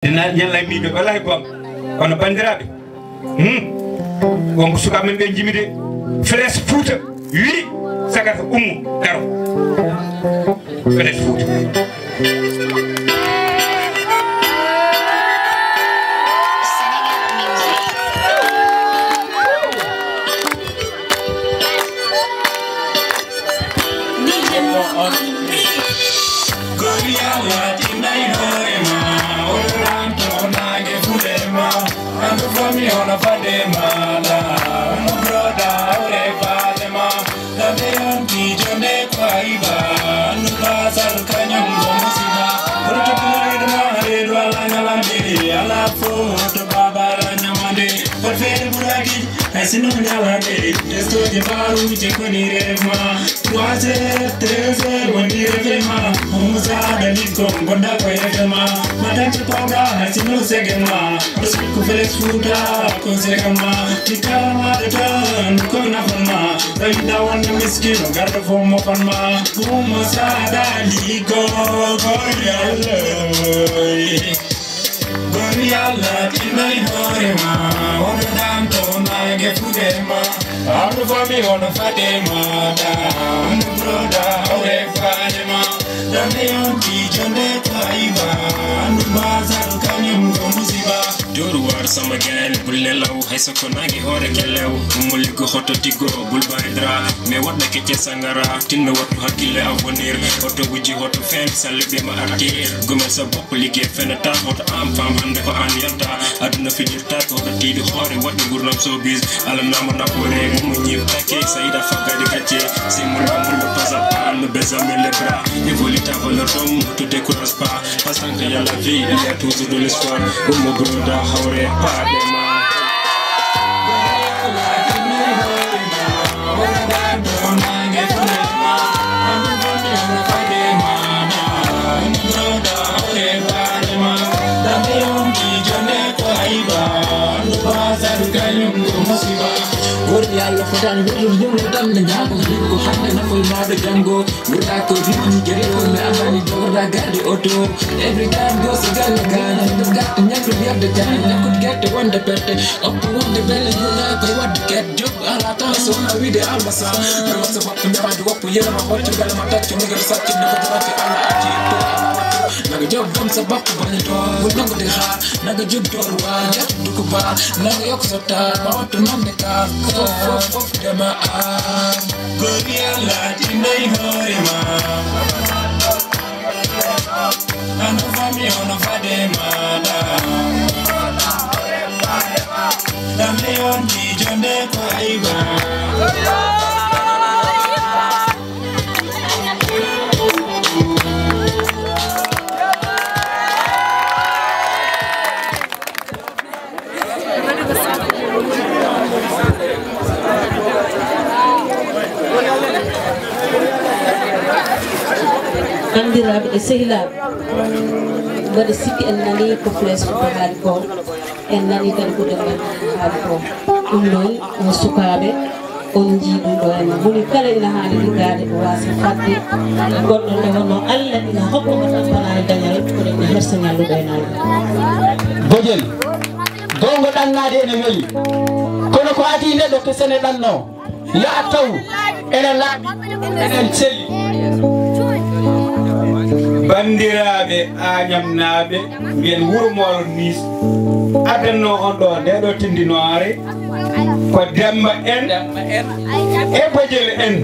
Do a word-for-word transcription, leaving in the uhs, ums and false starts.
Dina ñalla miijo, wallahi goonga. Kono banndiraaɓe, hmm, wonko sukaaɓe men ɓe njimi de, Flesh Fouta wi, sagata ummo, daro. Flesh Fouta. Gori Allah tinay hoore ma, oɗo ranto naage fule ma. Andu fami ono fade ma, da ono broda ore fade ma. Dame on ti jonde kwa iba, andu basal kanyam go musiba. Oɗo to bure ma, redo ala nyalande, ala foto baba ala nyamande. Por fere buraki, Asino nyalande, testo je baru je koni refma. Trois heures, treize heures, woni refma. Musa da likon, gonda ko refma. Madam te pawda, asino segema. Ko Flesh Fouta, ko segema. Tikama de tan, ko na fanma. Raida wan miskino, garda fo mo fanma. Musa da liko, ko yalo. Gori Allah tinay hoore ma, oɗo danto naage fuɗe ma. Andu fami ono fade ma, da andu broda ore fade ma. Dame on ti jonde taiba, andu bazar kanyum go musiba. Doru war sama gael bulle law, hay soko naage hoore kelew. Umuli go hoto tigo, bul baydra, me wadda kece sangara. Tin me wattu hakkille avenir, hoto wuji hoto fen, salle be ma artir. Gomel sa bopp liggéey fenn tax, hoto am fam hande ko an yalta. Aduna fijirta ko hoto tiiɗi hoore, waɗde gurdam showbiz. Alam nama nafoore, mo ñiɓ takke, sayida fagade gacce. C'est mon amour, le pas à pas, le baiser, le bras. Évolue ta valeur d'homme, ne te décourage pas. Parce que y a la vie, il y a toujours de l'espoir. Ummo broda hawre, pas de mal. Woni Allah fotani wurtude ɗum no tan ne ñaago. Ko hande nafoy maɗo janngo. Wurɗa ko riwni jere ko mi amani dogorɗa garde oto. Every time go so galle galle. Ɗum garta ñamɗo wiyande jani. Nakkut gerte wonde perte. Oppo wonde belle yona ko wadde ket. Job ala tan so wona wiide albasa. Ɗum so woppo ñamaade woppo yerma hocco belle ma tacco. Nigel sacco nde ko jarafi Allah acci to Allah wattu. Naga job gam sa bakko bane to. Wonde ko de ha. Naga job dor wa. Jat duku ba. Naga yok so ta. Ma wattu nande ka. Fof, fof, fof, dema a. Gori Allah tinay hoore ma. Ano fami ono fade ma da. Dame on ti jonde ko aiba. Banndiraaɓe e sehilaaɓe, mbaɗa sikki en nani ko Flesh Fouta haali ko, en nani kadi ko Demba haali ko. Ɗum noon, on sukaaɓe, on njii ɗum ɗo en. Moni kala ina haani liggaade, o waasa fadde goɗɗo nde wonno Allah ina hokka mo tampanaare dañal, kono ina hersa ñalluɗo e nalde. Bojel, goonga ɗannaade ene weli, kono ko adii neɗɗo ko sene ɗanno. Yaa taw ene laaɓi, enen celli. Banndiraaɓe Aañamnaaɓe, mbiyen wuro Moolo Niis, addannoo on ɗo nde ɗo tindinoore ko Demmba en e Bojel en.